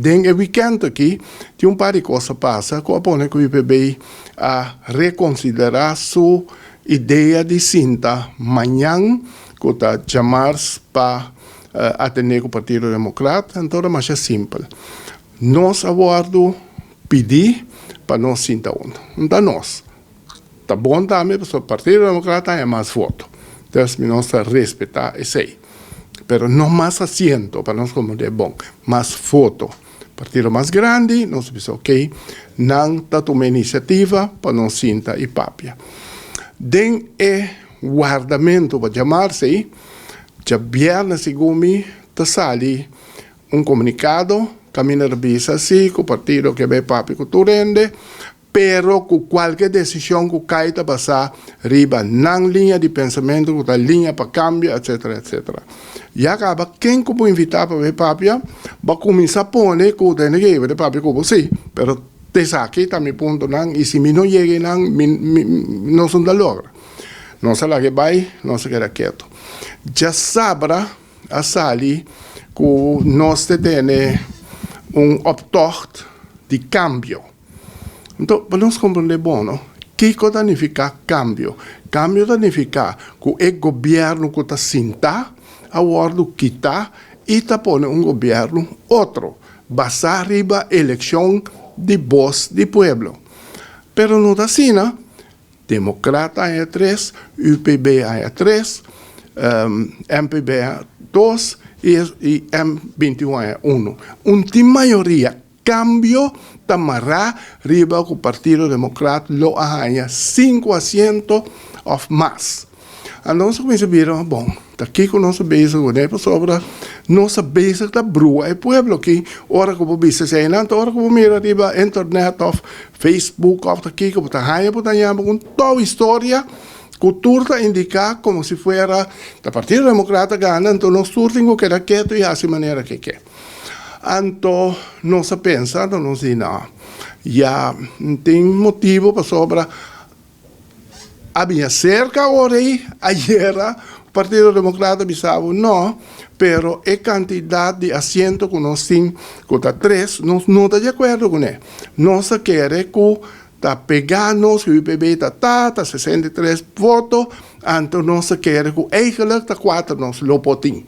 Den e weekend aki, tin un par di kos a pasa ku a pone ku UPB a rekonsiderá su idea di sinta mañan, ku ta djamars, pa atendé ku Partido Demokrat. Anto ta masha simpel. Nos a wòrdu pidí pa nos sinta huntu. No nos. Ta bon tambe, pasobra Partido Demokrat tin mas voto. Anto, nos ta respetá esei. Pero no mas asiento, pa nos komo di bon, mas voto. Partido mas grandi, nos bisa, ok, nan ta tuma inisiativa pa nos sinta i papia. Den e wardamentu pa djamars, djabièrnè segun mi, ta sali un komunikado, kaminda ta bisa si, ku partido ke bai papia ku tur hende, pero ku kualke desishon ku kai ta basá riba nan liña di pensamentu, ku ta Liña pa Kambio, etc., etc. Ya kaba ken ku bo invitá pa bai papia, bai kuminsá pone ku tin ku bai papia ku bo si, pero t'esaki ta mi puntonan i si mi no yega nan, mi no ta logra. Nos a laga bai, nos a keda ketu. Djasabra a sali ku nos tin un optocht di kambio. Anto, pa nos komprondé bon, no? Kiko ta nifiká kambio? Kambio ta nifiká ku e gobièrnu ku ta sintá a wòrdu kitá i ta pone un gobièrnu otro, basá riba elekshon di bos di pueblo. Pero no ta asina. Demokrat a 3, UPB a 3, MPB a 2 i M21 a 1. No tin mayoria. Kambio ta mará riba ku Partido Demokrat lo a haña 5 asiento òf mas. Anto nos a kuminsá bira, bon, ta kiko nos bezig kuné, pasobra nos bezig ta brua e pueblo aki, ora ku bo bisa esei, anto ora ku bo mira riba internet òf Facebook òf ta kiko, bo ta haña, bo ta haña un tur historia ku tur ta indiká komo si fuera e Partido Demokrat a gana, anto nos tur tin ku keda ketu i hasi manera ke ke. Anto nos a pensa, nos di no, ya tin motibu pasobra a bin serka awor ayera Partido Demokrat a bisa bo no, pero e kantidat di asiento ku nos tin, ku ta 3, nos no ta di akuerdo kuné. Nos ke ku ta pegá nos, UPB ta 63 voto, anto nos ke ku eigenlijk ta 4 nos lo por tin.